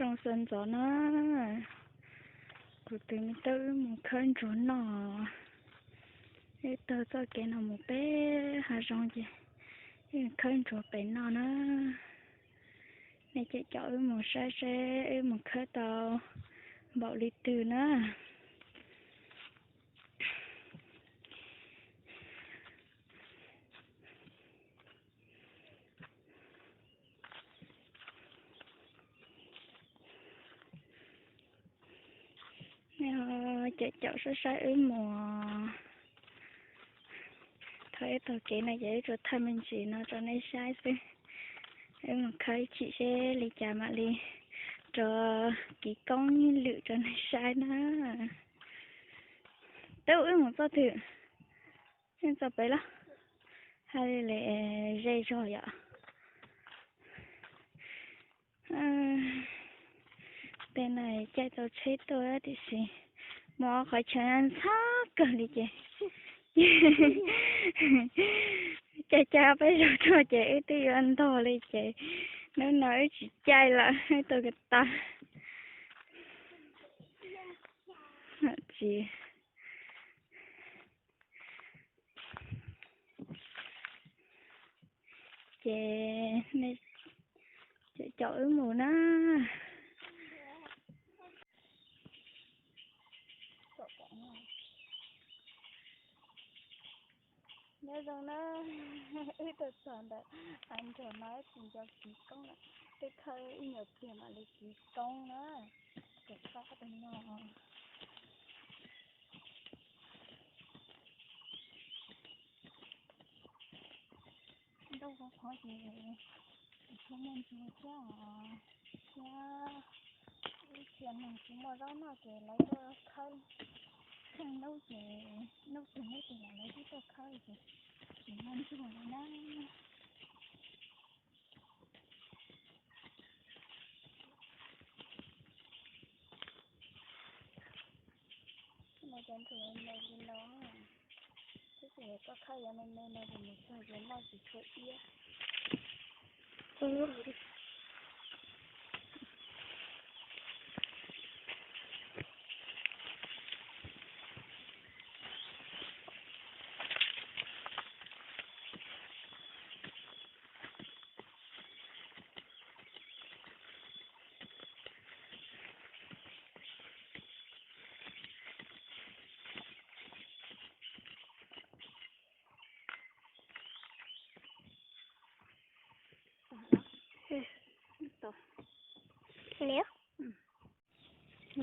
Zoo sawv ntxov na, kuv tus me tub wb mus khawb ntsuag noj. Wb taug txoj kev no mus pem hav zoov ces wb khawb ntsuag pem noj na. Nej caum caum wb mus saib seb wb mus khawb tau npaum li twg na. Nej caum caum saib saib wb mus. Thaum wb taug kev no ces wb tsuas thawj me ntsis no rau nej saib xwb. Wb mus khawb ib chim seb li cas mam li rov kiv koob lwm rau nej saib na. Tub, wb mus txoj twg? Yeej txog pem los? Hais li ze zog yom. Tej no caij tau tsheb tuaj tiam sis mus qhov chaw ntxhab kawg li ces caij caij peb zaug rau ces wb twb yuav ntog li ces hnub no wb tsis caij lawm, wb tuaj ko taw. Tsis ces nej caum wb mus na. Nyob zoo na, wb tuaj txog ntawm hav ntsuag no wb tsis nco kiv koob lawm, twb khawb ib nyuag pliag mam li kiv koob na. Ces koj qhov no ntuj qhuav qhuav ces tsis tshua muaj ntsuag thiab os, thiab ib txhia neeg tsis muaj zaub noj ces lawv tuaj khawb. Kheej hnub ces hnub twg hnub twg los lawv twb tuaj khawb ces tsis muaj ntsuag li na. Muaj cov ntsuag me li no, twb tias koj khawb yav me me no ces mus txog ces noj tsis tshua iab.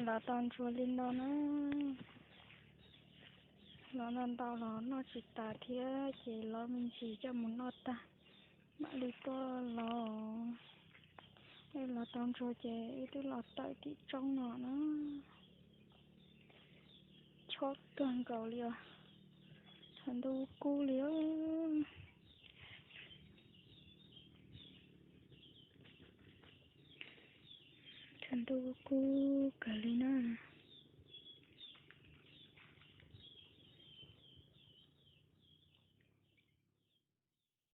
Los tau ntsuag li no na, los no ntau los noj tsis tas thiab ces lov me ntsis coj mus noj tag mam li tuaj los. Wb los tau ntsuag ces wb twb los tawm tim roob no na. Chob kawg nkaus li os, thaum ntuj kub li os. Thaum ntuj kub kawg li na.